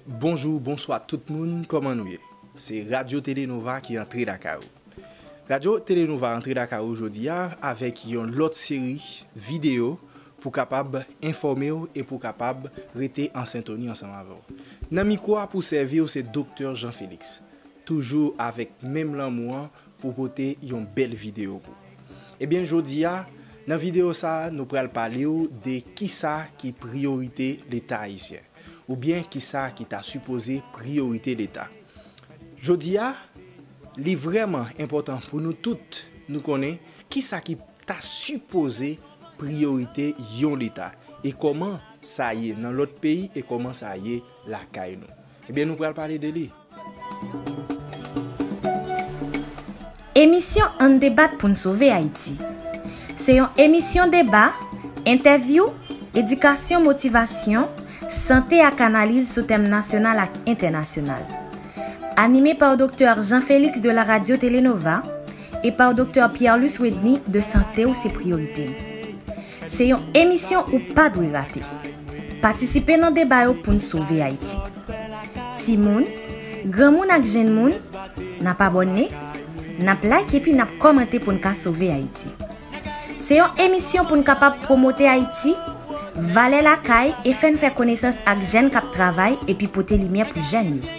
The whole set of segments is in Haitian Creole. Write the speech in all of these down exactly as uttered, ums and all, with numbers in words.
Bonjou, bonswa tout moun, kòman nou ye? Se Radyo Tele Nova ki antre lakay ou. Radyo Tele Nova antre lakay ou jodi a avèk yon lòt seri videyo pou kapab enfòme w e pou kapab rete an sentoni ansanm avè w. Nan mikwo a pou sèvi w se Doktè Jean Félix, toujou avèk menm lanmou an pou pote yon bèl videyo pou ou. Ebyen, jodi a, nan videyo sa a, nou pral pale w de kisa ki priyorite Leta ayisyen, oubyen kisa ki ta sipoze priyorite Leta. Jodi a, li vrèman enpòtan pou nou tout, nou konnen kisa ki ta sipoze priyorite yon Leta, e kòman sa ye nan lòt peyi, e kòman sa ye lakay nou. Ebyen, nou pral pale de li. Emisyon Ann debat pou n sove Ayiti. Se yon emisyon deba, entèvyou, edikasyon, motivasyon, sante ak analiz sou tèm nasyonal ak entènasyonal. Anime pa Doktè Jean Félix de la Radio Tele Nova e pa Doktè Pierre Luce Wedny de Sante w se priyorite n. Se yon emisyon ou pa dwe rate. Patisipe nan deba yo pou n sove Ayiti. Timoun, granmoun ak jenn moun, n ap abòne, n ap like epi n ap kòmante pou n ka sove Ayiti. Se yon emisyon pou n kapab pwomote Ayiti, valè lakay e fè n fè konesans ak jèn k ap travay epi pote limyè pou jèn yo.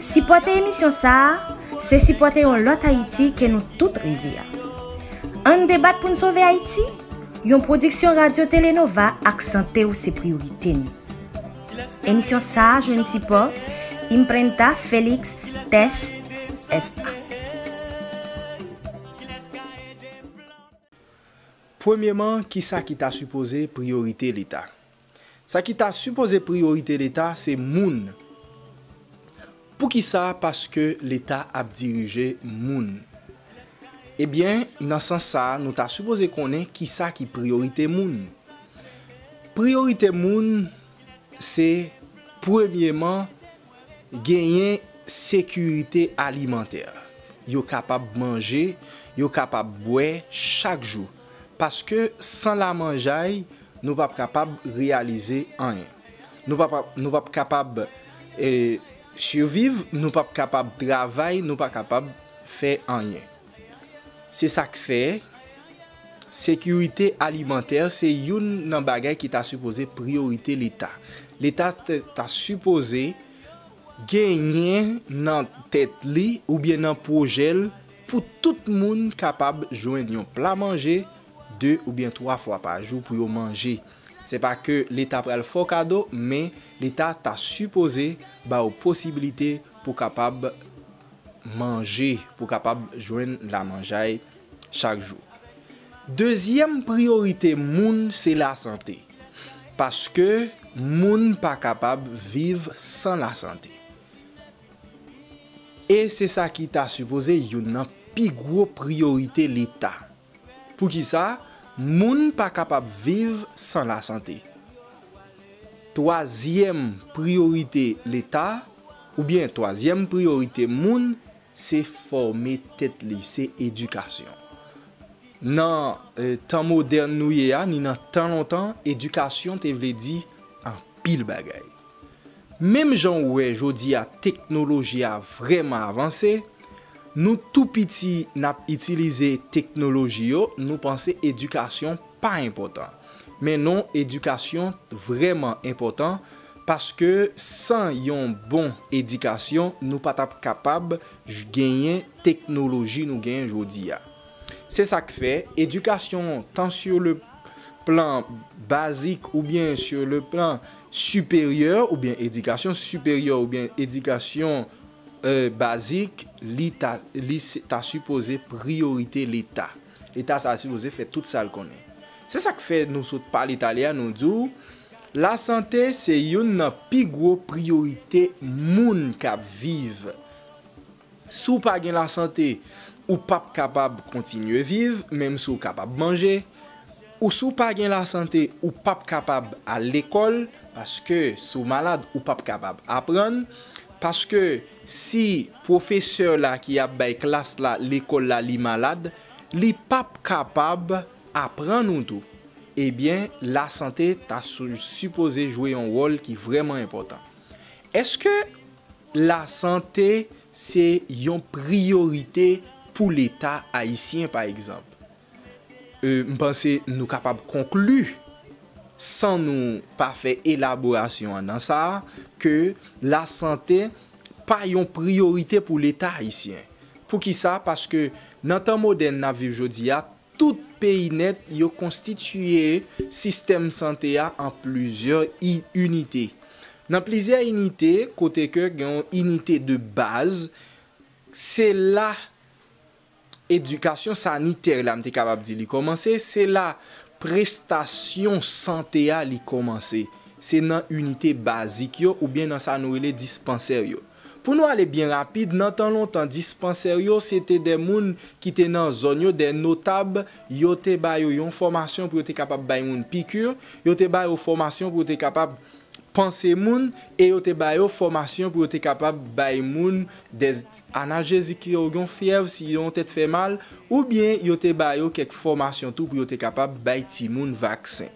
Sipòte emisyon sa a, se sipòte yon lòt Ayiti ke nou tout reve a. Ann debat pou n sove Ayiti, yon pwodiksyon Radyo Tele Nova ak Sante w se priyorite n. Emisyon sa a jwenn sipò Imprenta Félix Tech S A. Premyeman, kisa ki ta sipoze priyorite Leta? Sa ki ta sipoze priyorite Leta, se moun. Poukisa? Paske Leta ap dirije moun. Ebyen, nan sans sa a, nou ta sipoze konnen kisa ki priyorite moun. Priyorite moun, se, premyeman, genyen sekirite alimantè. Yo kapab manje, yo kapab bwè chak jou. Paske san lamanjay, nou p ap kapab reyalize anyen. Nou p ap, nou p ap kapab, e, siviv, nou p ap kapab travay, nou pa kapab fè anyen. Se sa k fè, sekirite alimantè se youn nan bagay ki ta sipoze priyorite Leta. Leta te, ta sipoze genyen nan tèt li oubyen nan pwojè l pou tout moun kapab jwenn yon pla manje de oubyen twa fwa pa jou pou yo manje. Se pa ke Leta pral fè w kado, men Leta ta sipoze ba w posiblite pou kapab manje, pou kapab jwenn lamanjay chak jou. Dezyèm priyorite moun se lasante. Paske moun pa kapab viv san lasante. E se sa ki ta sipoze youn nan pi gwo priyorite Leta. Poukisa? Moun pa kapab viv san lasante. Twazyèm priyorite Leta, oubyen twazyèm priyorite moun, se fòme tèt li, se edikasyon. Nan, e, tan modèn nou ye a, ni nan tan lontan, edikasyon te vle di anpil bagay. Menm jan w wè jodi a teknoloji a vrèman avanse, nou tou piti n ap itilize teknoloji yo, nou panse edikasyon pa enpòtan. Men non, edikasyon vrèman enpòtan, paske san yon bon edikasyon, nou pa t ap kapab j-, genyen teknoloji nou genyen jodi a. Se sa k fè, edikasyon, tan sur le plan bazik oubyen sur le plan siperyè, oubyen edikasyon siperyè, oubyen edikasyon, e, bazik, li ta, li se, ta sipoze priyorite Leta. Leta sa sipoze fè tout sa l konnen. Se sa k fè nou sot pale talè a, nou di w, lasante se youn nan pi gwo priyorite moun k ap viv. Si w pa gen lasante, ou p ap kapab kontinye viv, menm si w kapab manje. Ou si w pa gen lasante, ou p ap kapab al lekòl, paske si w malad, ou p ap kapab aprann. Paske si pwofesè la ki ap bay klas la, lekòl la, li malad, li p ap kapab aprann ou tou. Ebyen, lasante ta sou, sipoze jwe yon wòl ki vrèman enpòtan. Èske lasante se yon priyorite pou Leta ayisyen, pa egzanp? E, m panse nou kapab konkli, san nou pa fè elaborasyon an nan sa a, ke lasante pa yon priyorite pou Leta ayisyen. Poukisa? Paske nan tan modèn n ap viv jodi a, tout peyi nèt yo konstitiye sistèm sante a an plizyè i-, inite. Nan plizyè inite, kote ke gen yon inite de baz, se la edikasyon sanitè la, m te kapab di li kòmanse, se la prestasyon sante a li kòmanse. Se nan inite bazik yo oubyen nan sa nou rele dispansè yo. Pou nou ale byen rapid, nan tan lontan, dispansè yo se te de moun ki te nan zòn yo, de notab, yo te ba yo yon fòmasyon pou yo te kapab bay moun piki, yo te ba yo fòmasyon pou yo te kapab panse moun, e yo te ba yo fòmasyon pou yo te kapab bay moun de analjezik, si yo gen fyèv, si yo yon tèt fè mal, oubyen yo te ba yo kèk fòmasyon tou pou yo te kapab bay timoun vaksen.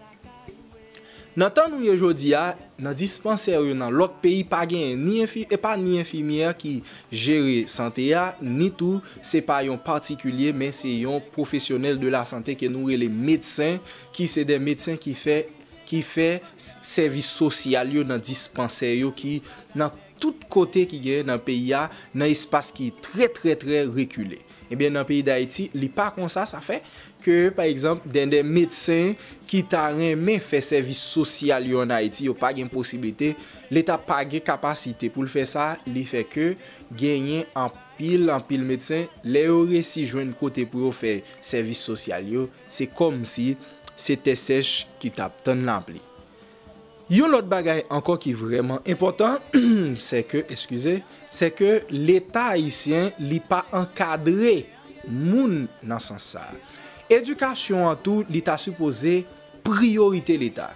Nan tan nou ye jodi a, nan dispansè yo nan lòt peyi pa genyen ni enfi-, e pa ni enfimyè ki jere sante a, ni tou se pa yon patikilye, men se yon pwofesyonèl de la sante ke nou rele medsen, ki se de medsen ki fè, ki fè s-, sèvis sosyal yo nan dispansè yo ki nan tout kote ki genyen nan peyi a, nan espas ki trè, trè, trè rekile. Ebyen, nan peyi Dayiti, li pa konsa, sa fè ke, pa egzanp, gen de medsen ki ta renmen fè sèvis sosyal yo ann Ayiti, yo pa gen posiblite, Leta pa gen kapasite pou l fè sa, li fè ke genyen anpil, anpil medsen, lè yo resi jwenn kote pou yo fè sèvis sosyal yo, se kòmsi se tè sèch ki t ap tann lapli. Yon lòt bagay ankò ki vrèman enpòtan, se ke, eskize, se ke Leta ayisyen, li pa ankadre moun nan sans sa a. Edikasyon an tou, li ta sipoze priyorite Leta.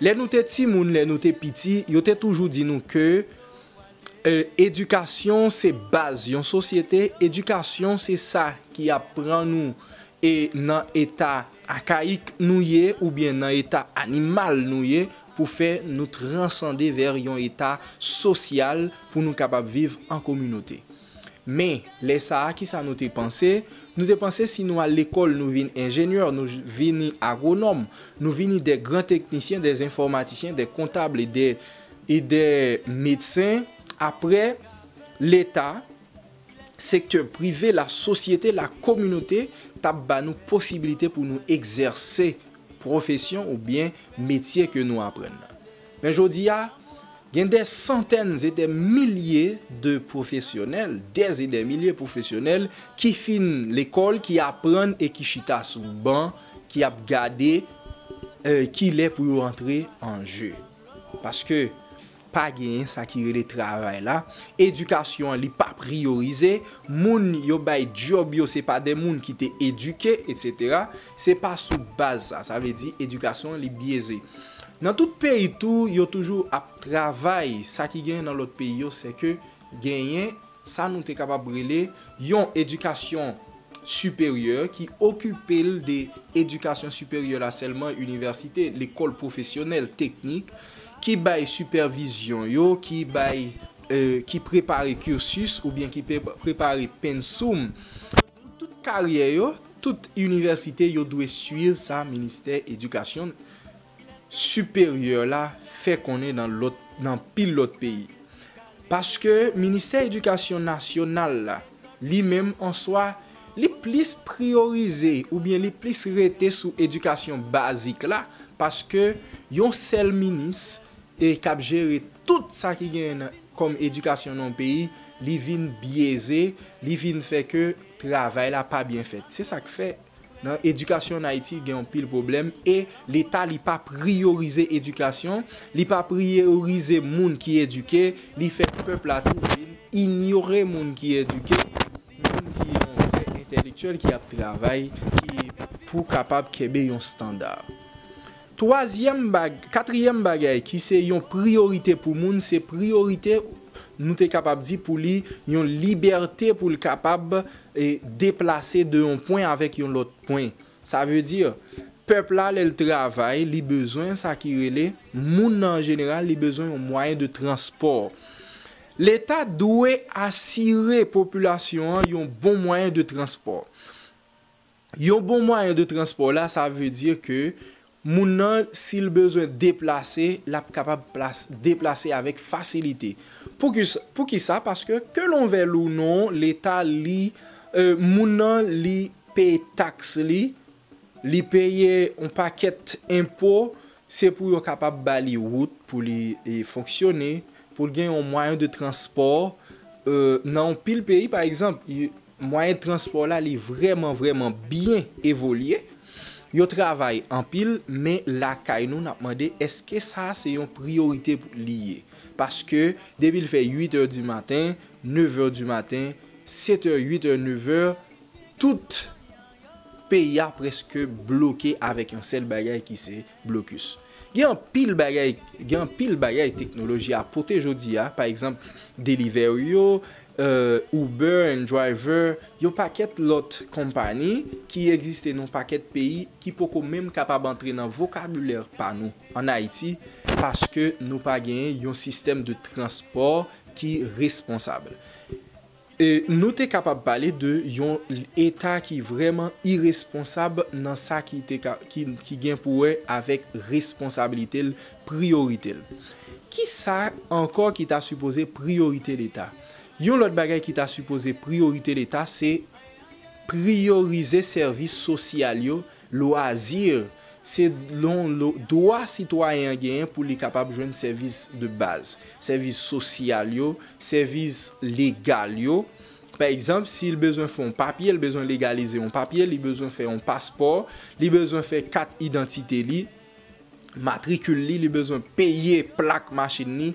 Lè nou te timoun, lè nou te piti, yo te toujou di nou ke, e, edikasyon se baz yon sosyete, edikasyon se sa ki ap pran nou e nan eta akayik nou ye oubyen nan eta animal nou ye pou fè nou transande vè yon eta sosyal pou nou kapab viv an kominote. Men, lè sa a, kisa nou te panse? Nou te panse si nou al lekòl, nou vin enjenyè, nou vini agwonòm, nou vini de gran teknisyen, de enfòmatisyen, de kontab e de, e de medsen. Apre, Leta, sektè prive, lasosyete, lakominote t ap ba nou posibilite pou nou egzèse pwofesyon oubyen metye ke nou aprann nan. Men jodi a, gen de santèn e de milye de pwofesyonèl, des e des milliers pwofesyonèl ki fin lekòl, ki aprann e ki chita sou ban, ki ap gade, e, kilè pou yo antre an je. Paske pa genyen sa ki rele travay la. Edikasyon an, li pa priyorize. Moun yo bay djòb yo, se pa de moun ki te edike, etsetera. Se pa sou baz sa. Sa vle di, edikasyon an, li byeze. Nan tout peyi tou, yo toujou ap travay. Sa ki genyen nan lòt peyi yo, se ke genyen sa nou te kapab rele yon edikasyon siperyè ki okipe l de edikasyon siperyè la sèlman, inivèsite, lekòl pwofesyonèl, teknik, ki bay sipèvizyon yo, ki bay, e, ki prepare cursus oubyen ki pe-, prepare pensoum. Tout karyè yo, tout inivèsite yo dwe swiv sa ministè edikasyon siperyè la fè konnen nan lòt, nan pil lòt peyi. Paske ministè edikasyon nasyonal la, li menm an swa, li plis priyorize oubyen li plis rete sou edikasyon bazik la, paske yon sèl minis e k ap jere tout sa ki genyen nan, kòm edikasyon nan yon peyi, li vin byeze, li vin fè ke travay la pa byen fèt. Se sa k fè nan edikasyon ann Ayiti gen anpil pwoblèm e Leta li pa priyorize edikasyon, li pa priyorize moun ki edike, li fè pèp la tou vin inyore moun ki edike, moun ki yon vrè entèlektyèl ki ap travay, ki pou kapab kenbe yon estanda. Twazyèm bag-, katriyèm bagay ki se yon priyorite pou moun, se priyorite, nou te kapab di, pou li yon libète pou l kapab, e, deplase de yon pwen avèk yon lòt pwen. Sa vle di, pèp la, lè l travay, li bezwen sa ki rele, moun nan an jeneral, li bezwen yon mwayen de transpò. Leta dwe asire popilasyon an yon bon mwayen de transpò. Yon bon mwayen de transpò la, sa vle di ke moun nan, si l bezwen deplase, l ap kapab plas-, deplase avèk fasilite. Poukisa? Paske ke l on vèl ou non, Leta li, e, moun nan li peye taks li, li peye yon pakèt enpo, se pou yo kapab ba li wout pou li, e, fonksyone, pou l gen yon mwayen de transpò, e, nan yon pil peyi, pa egzanp, y-, mwayen de transpò la, li vrèman, vrèman byen evolye. Yo travay anpil, men lakay nou, n ap mande, èske sa se yon priyorite pou li ye? Paske depi l fè uit è di maten, nèf è di maten, sèt è, uit è, nèf è, tout peyi a prèske bloke avèk yon sèl bagay ki se blokis. Gen anpil bagay, gen anpil bagay teknoloji a pote jodi a, pa egzanp, Deliveroo yo, e, Uber and Driver, yon pakèt lòt konpayi ki egziste nan yon pakèt peyi ki poko menm kapab antre nan vokabilè pa nou ann Ayiti, paske nou pa genyen yon sistèm de transpò ki responsab. E, nou te kapab pale de yon eta ki vrèman iresponsab nan sa ki te ka, ki, ki gen pou wè avèk responsabilite l, priyorite l. Kisa ankò ki ta sipoze priyorite Leta? Yon lòt bagay ki ta sipoze priyorite Leta, se priyorize sèvis sosyal yo, lwazi, se yon lo-, dwa sitwayen an genyen pou li kapab jwenn sèvis de baz, sèvis sosyal yo, sèvis legal yo. Pa egzanp, si l bezwen fè yon papye, l bezwen legalize yon papye, li bezwen fè yon paspò, li bezwen fè kat idantite li, matrikil li, li bezwen peye plak machin li,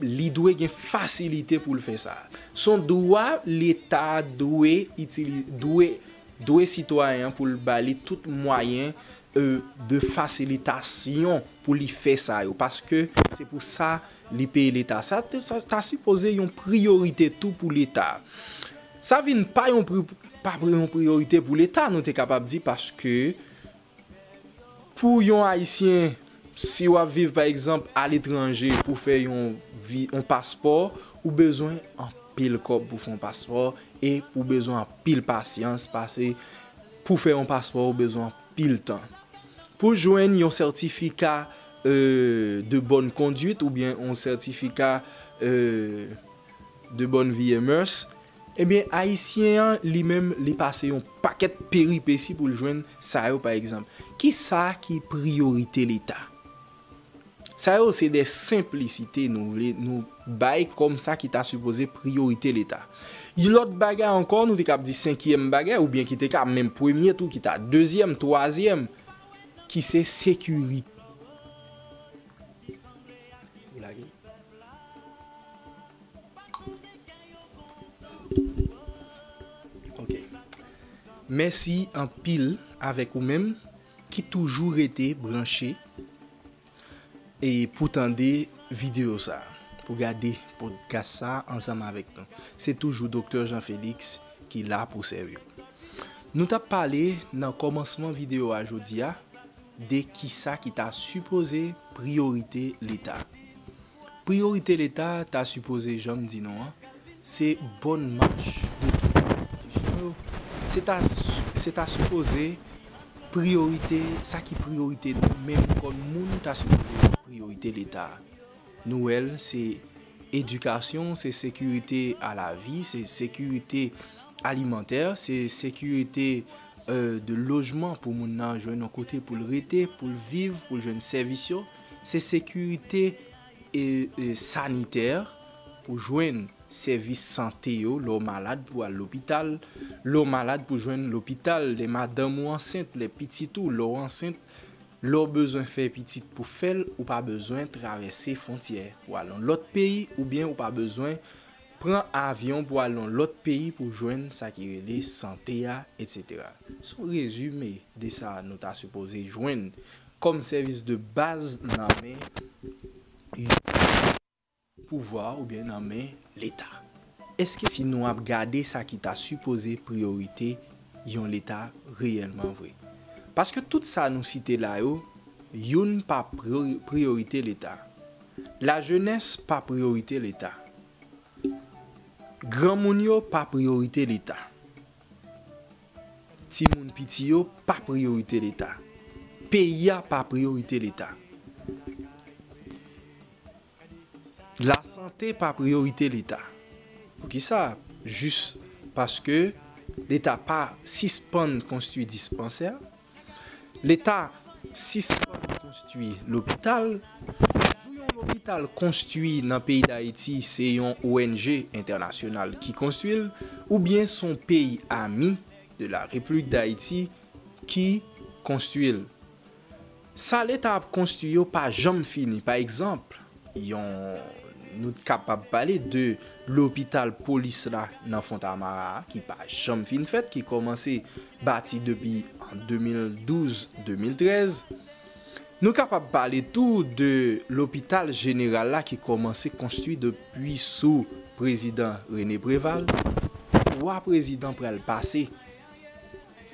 li dwe gen fasilite pou l fè sa. Se yon dwa Leta dwe itili-, dwe, dwe sitwayen an pou l ba li tout mwayen, e, de fasilitasyon pou li fè sa yo, paske se pou sa li peye Leta. Sa te, sa ta sipoze yon priyorite tou pou Leta. Sa vin pa yon pri-, pa pri-, yon priyorite pou Leta, nou te kapab di, paske pou yon Ayisyen, si w ap viv, pa egzanp, aletranje, pou fè yon vi-, yon paspò, ou bezwen anpil kòb pou fè yon paspò, e ou bezwen anpil pasyans, paske pou fè yon paspò, ou bezwen anpil tan. Pou jwenn yon sètifika, e, de bonne conduite oubyen yon sètifika, e, de bonne vie et mœurs, ebyen, Ayisyen an, li menm, li pase yon pakèt peripesi pou l jwenn sa yo, pa egzanp. Kisa ki priyorite Leta? Sa yo se de senplisite nou vle, nou bay kòm sa ki ta sipoze priyorite Leta. Yon lòt bagay ankò, nou te kab di senkyèm bagay, oubyen ki te ka menm premye tou, ki ta dezyèm, twazyèm, ki se sekirite. Ou lage? Ok. Mèsi anpil avèk ou menm ki toujou rete branche e pou tande videyo sa, pou gade podcast sa ansanm avèk nou. Se toujou Doktè Jean Félix ki la pou sèvi w. Nou t ap pale nan kòmansman videyo a jodi a de kisa ki ta sipoze priyorite Leta. Priyorite Leta ta sipoze, jan m di nou an, se bòn mach de tout enstitisyon yo. Se ta, se ta sipoze priyorite, sa ki priyorite nou menm kòm moun ta sipoze priyorite Leta a. Nou wè l, se edikasyon, se sekirite a la vi, se sekirite alimantè, se sekirite, e, de lojman pou moun nan jwenn yon kote pou l rete, pou l viv, pou l jwenn sèvis yo, se sekirite, e, e, sanitè pou jwenn sèvis sante yo, lè w malad pou al lopital, lè w malad pou jwenn lopital, lè madanm ou ansent, lè pitit ou, lè w ansent, lè w bezwen fè pitit pou fè l, ou pa bezwen travèse fwontyè pou al yon lòt peyi, oubyen ou pa bezwen pran avyon pou al yon lòt peyi pou jwenn sa ki rele sante a, etsetera. Se yon rezime de sa nou ta sipoze jwenn kòm sèvis de baz nan men yon pouvwa oubyen nan men Leta. Èske si nou ap gade sa ki ta sipoze priyorite yon Leta reyèlman vre? Paske tout sa nou site la yo, youn pa priyo-, priyorite Leta. Lajenès pa priyorite Leta. Granmoun yo pa priyorite Leta. Timoun piti yo pa priyorite Leta. Peyi a pa priyorite Leta. Lasante pa priyorite Leta. Poukisa? Jis paske Leta pa sispann konstwi dispansè. Leta sispann konstwi lopital. Jou yon lopital konstwi nan peyi Dayiti, se yon O N G entènasyonal ki konstwi l, oubyen se yon peyi ami de la Repiblik Dayiti ki konstwi l. Sa Leta ap konstwi yo pa janm fini. Pa egzanp, yon, nou t kapab pale de lopital polis la nan Fontamara a, ki pa janm fin fèt, ki kòmanse bati depi an de mil douz, de mil trèz. Nou kapab pale tou de lopital jeneral la ki kòmanse konstwi depi sou prezidan René Préval. Twa prezidan pral pase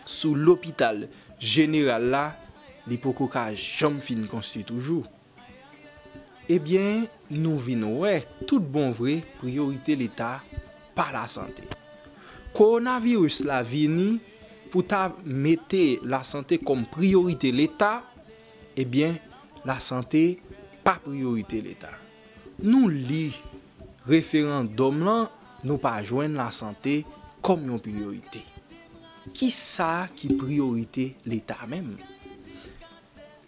sou lopital jeneral la, li poko ka janm fin konstwi toujou. Ebyen, nou vin wè, tout bon vre, priyorite Leta pa lasante. Kowonaviris la vini pou ta mete lasante kòm priyorite Leta, ebyen, lasante pa priyorite Leta. Nou li referandòm lan, nou pa jwenn lasante kòm yon priyorite. Kisa ki priyorite Leta menm?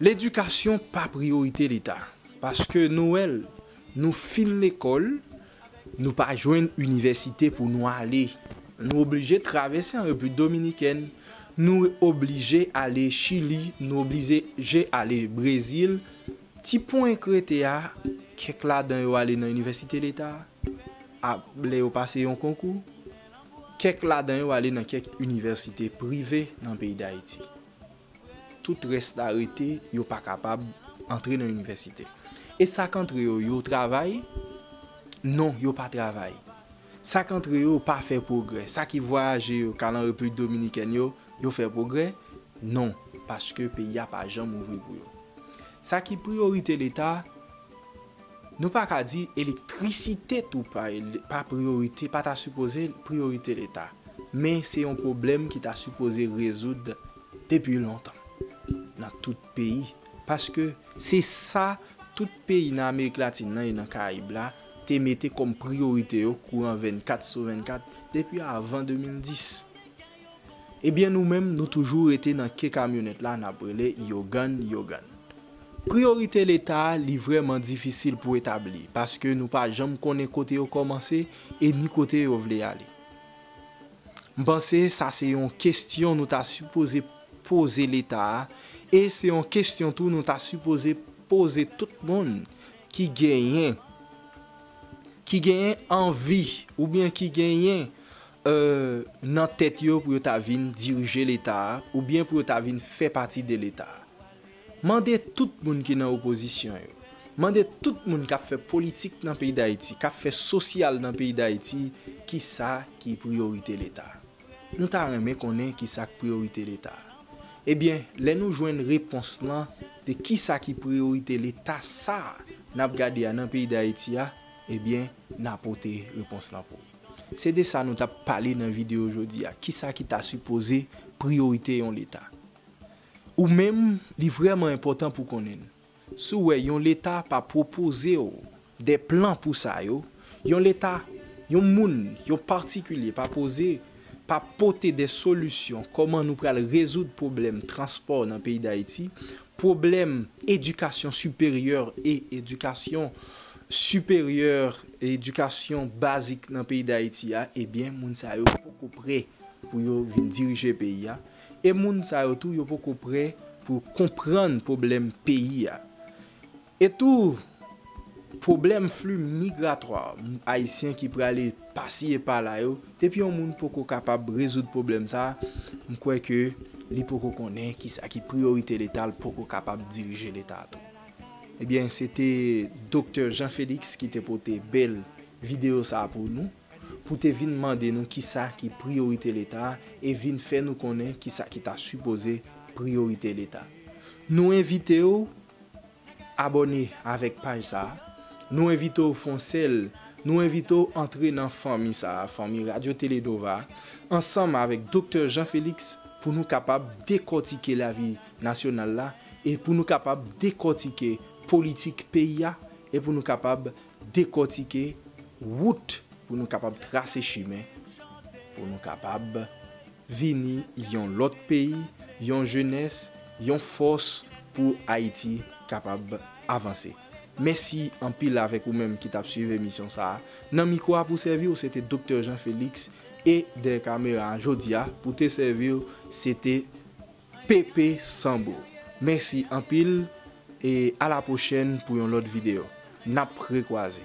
Ledikasyon pa priyorite Leta, paske nou wè l, nou fin lekòl, nou pa jwenn inivèsite pou nou ale. Nou oblije travèse an Repiblik Dominikèn, nou oblije ale Chili, nou oblije ale Brezil. Ti pwen k rete a, kèk ladan yo ale nan inivèsite Leta a, lè yo pase yon konkou. Kèk ladan yo ale nan kèk inivèsite prive nan peyi Dayiti. Tout rès la rete, yo pa kapab antre nan inivèsite. E sa k antre yo, yo travay? Non, yo pa travay. Sa k antre yo pa fè pwogrè. Sa ki vwayaje yo, k al an Repiblik Dominikèn yo, yo fè pwogrè? Non, paske peyi a pa janm ouvri pou yo. Sa ki priyorite Leta, nou pa ka di elektrisite tou pa, pa priyorite, pa ta sipoze priyorite Leta. Men se yon pwoblèm ki ta sipoze rezoud depi lontan nan tout peyi. Paske se sa tout peyi nan Amerik Latin nan e nan Karayib la te mete kòm priyorite yo kouran vennkat sou vennkat depi avan de mil dis. Ebyen, nou menm, nou toujou rete nan ke kamyonèt la, n ap rele yogann, yogann. Priyorite Leta a, li vrèman difisil pou etabli, paske nou pa janm konnen kote yo kòmanse e ni kote yo vle ale. M panse sa se yon kesyon nou ta sipoze poze Leta a, e se yon kesyon tou nou ta sipoze poze tout moun ki genyen, ki genyen anvi oubyen ki genyen, euh, nan tèt yo pou yo ta vin dirije Leta a, oubyen pou yo ta vin fè pati de Leta a. Mande tout moun ki nan opozisyon yo. Mande tout moun k ap fè politik nan peyi Dayiti, k ap fè sosyal nan peyi Dayiti, kisa ki priyorite Leta. Nou ta renmen konnen kisa k priyorite Leta. Ebyen, lè nou jwenn repons lan de kisa ki priyorite Leta sa a n ap gade a nan peyi Dayiti a, ebyen, n a pote repons lan pou ou. Se de sa nou t ap pale nan videyo jodi a. Kisa ki ta sipoze priyorite yon Leta? Ou menm, li vrèman enpòtan pou konnen l. Si w wè yon Leta pa pwopoze w de plan pou sa yo, yon Leta, yon moun, yon patikilye pa poze, pa pote de solisyon kòman nou pral rezoud pwoblèm transpò nan peyi Dayiti, pwoblèm edikasyon siperyè e edikasyon siperyè, edikasyon bazik nan peyi Dayiti a, ebyen, moun sa yo poko prè pou yo vin dirije peyi a. E moun sa yo tou, yo poko prè pou konprann pwoblèm peyi a. E tou, pwoblèm fli migratwa ayisyen ki prale pasi e pala yo, depi yon moun poko kapab rezoud pwoblèm sa a, m kwè ke li poko konnen kisa ki priyorite Leta, l poko kapab dirije Leta a tou. Ebyen, se te Doktè Jean Félix ki te pote bèl videyo sa a pou nou, pou te vin mande nou kisa ki priyorite Leta a e vin fè nou konnen kisa ki ta sipoze priyorite Leta. Nou envite w abòne avèk paj sa a. Nou envite w fè yon sèl Nou envite w antre nan fanmi sa a, fanmi Radyo Tele Nova, ansanm avèk Doktè Jean Félix, pou nou kapab dekòtike lavi nasyonal la e pou nou kapab dekòtike politik peyi a e pou nou kapab dekòtike wout pou nou kapab trase chimen, pou nou kapab vini yon lòt peyi, yon jenès, yon fòs pou Ayiti kapab avanse. Mèsi anpil avèk ou menm ki t ap swiv emisyon sa a. Nan mikwo a pou sèvi w, se te Doktè Jean Félix e dèyè kamera a jodi a pou te sèvi w, se te Pepe Sambo. Mèsi anpil e a la pwochèn pou yon lòt videyo. N ap rekwaze.